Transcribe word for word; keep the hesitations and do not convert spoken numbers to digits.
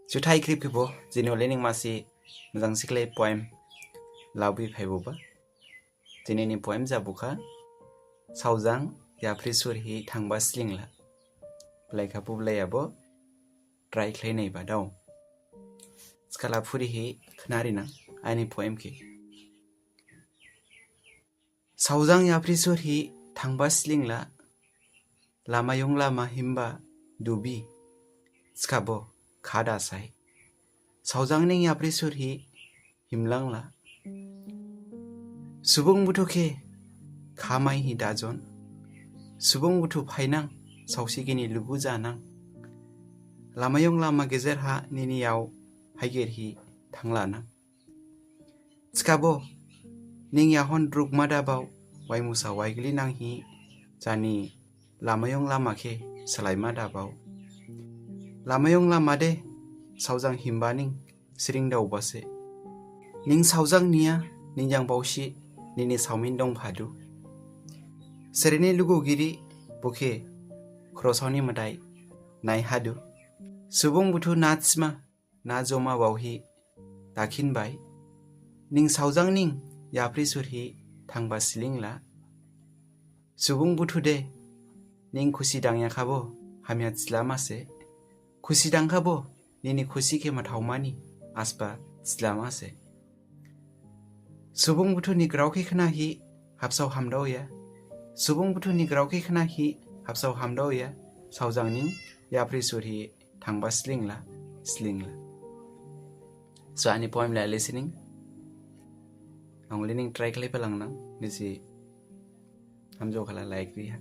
Juthai khrip khebo, jini olei ning masi majang sikhlai poem labu phaibuba. Jini ni poem jabukha, Saojang yaphri sur hi thangba slingla. Blaikha bu blaiyabo, try khlai naiba dao. Skhala phuri hi khnari nang, ani poem khe. Saojang yaphri sur hi thangba slingla, lamayung lama himba dubi, thikhabo khada sai. Saojang ning yaphri sur hi himlangla. Subung buthu khe khamai hi dajon. Subung buthu phainang, saosi gini lugu janang. Lamayung lama gejer ha nini yao haiger hi thanglanang. Thikhabo, ning yahon drukma dabao, waimusa waigli nang hi, jani lamayung lama khe salaima dabao. Lamayung lama de, saojang himba ning, siring daobase. Ning saojang niya, ning jang baosi, nini saomin dongphadu. Sereni lugu giri, bokhe, khrosaoni madai, naihadu. Subung buthu na thima, na joma baohi, dakhin bai. Ning saojang ning, yaphri sur hi, thangba slingla. Subung buthu de, ning khusi dangyakhabo, hamya thilamase. Khusi dangkhabo, nini khusi khe mathaomani, asba thilamase. Subung buthu ni grao khe khna hi, habsao hamdaoya. Subung buthu ni grao khe khna hi, habsao hamdaoya. Saojang ning, yaphri sur hi, thangba slingla, slingla. So ani poem la listening. Ang listening try khlai phalang nang, nisi hamjao khala like ri ha.